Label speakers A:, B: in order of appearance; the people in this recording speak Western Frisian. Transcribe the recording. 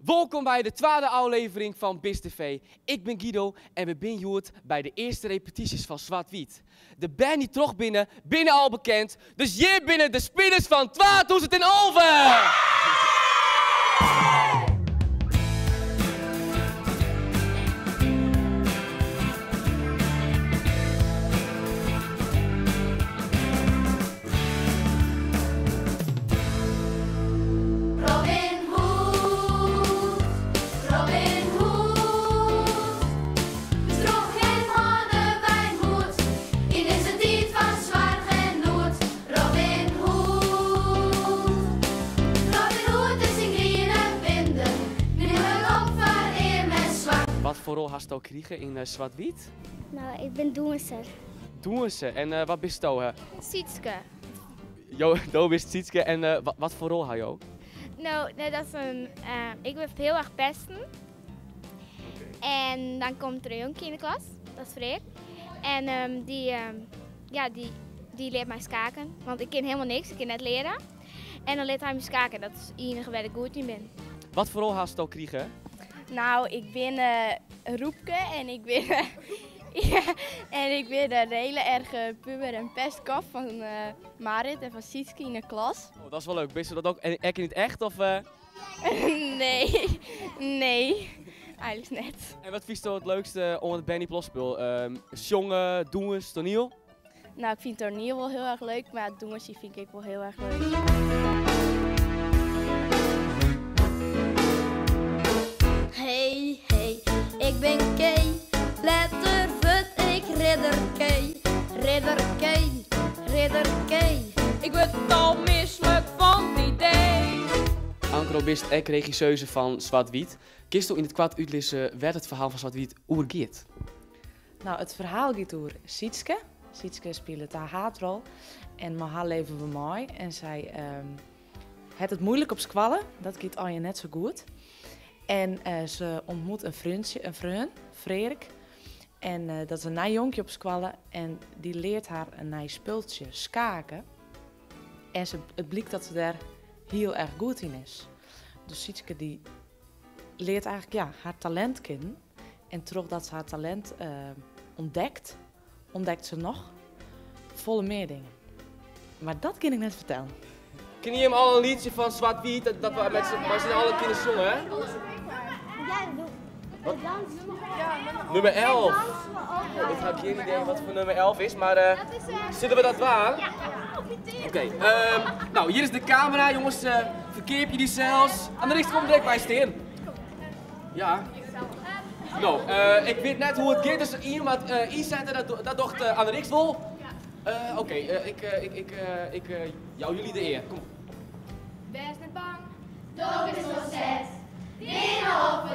A: Wolkom by de twadde ôflevering fan Bist TV. Ik bin Guido en we binne hjoed by de earste repetysjes fan Swart Wyt. De bern dy't troch binne, binne al bekend, dus hjir binne de spilers fan 2011!
B: Robin Hood, Robin Hood, droech him oan 'e wynmoed yn dizze tiid fan soarch en noed. Robin Hood, Robin Hood is syn griene binde, nim it op foar earm en swak.
A: Wat foar rol hasto krige yn Swart-Wyt?
C: No, ik bin dûnser.
A: Dûnser, en wat bisto?
D: Sytske.
A: Jo, do bist Sytske en wat foar rol ha jo?
D: No, dat is in, ik wurd hiel erch pesten. En dan komt der in jonkje yn de klas, dat is Freerk. En dy, ja, dy, dy leart my skaken, want ik kin helemaal niks, ik kin net leare. En dan leart hy my skaken, dat is it ienige wêr't ik goed yn bin.
A: Wat foar rol hasto krige?
E: Nou, ik bin Roepke en ik bin en ik bin in hele erge puber en pestkop fan Marit en fan Sytske yn de klas.
A: Oh, dat is wol leuk. Bist dat ook ek yn it echt? Of?
E: Nee, nee, eigenlik net.
A: En wat fynsto it leukste oan it Bernieplosspul? Sjonge, dûns, toaniel?
E: Nou, ik fyn toaniel wol hiel erch leuk, mar dûnsje fyn ik ek wol hiel erch leuk.
B: Hey, hey, ik bin Kay, letter wurd ik ridder Kay, ridder Kay, ridder Kay.
F: Ik wurd al mislik fan it idee.
A: Anke, do bist ek regisseuse fan Swart Wyt. Kinsto yn it koart útlizze wêr't it ferhaal fan Swart Wyt oer giet?
G: No, it ferhaal giet oer Sytske. Sytske spilet de haadrol en mei har leve we mei. En sy hat it moeilik op skoalle, dat giet allegear net sa goed. En se ûntmoet in freontsje, in freon, Freerk. En dat is in nij jonkje op skoalle en dy leart har in nij spultsje, skaken. En it blykt dat se dêr hiel erch goed yn is. Dus Sytske dy leart eigentlik, ja, har talint kennen. En trochdat se har talint ûntdekt, ûntdekt se noch folle mear dingen. Mar dat kin ik net fertellen.
A: Kinne jim al in lietsje fan Swart Wyt dat we mei syn allen kinne sjonge? Nummer 11. Ik ha gjin idee wat foar nummer 11 is, mar sille we dat dwaan? Oké, no hjir is de kamera jonges, ferkeapje dysels. Anneriks, kom direkt by stean. Ja. No, ik wit net hoe't it giet, dus ien moat ynsette, dat docht Anneriks wol. Oké, ik jou jullie de ear. Kom.
D: Wês net bang.
B: Do bist wol set. Winne of.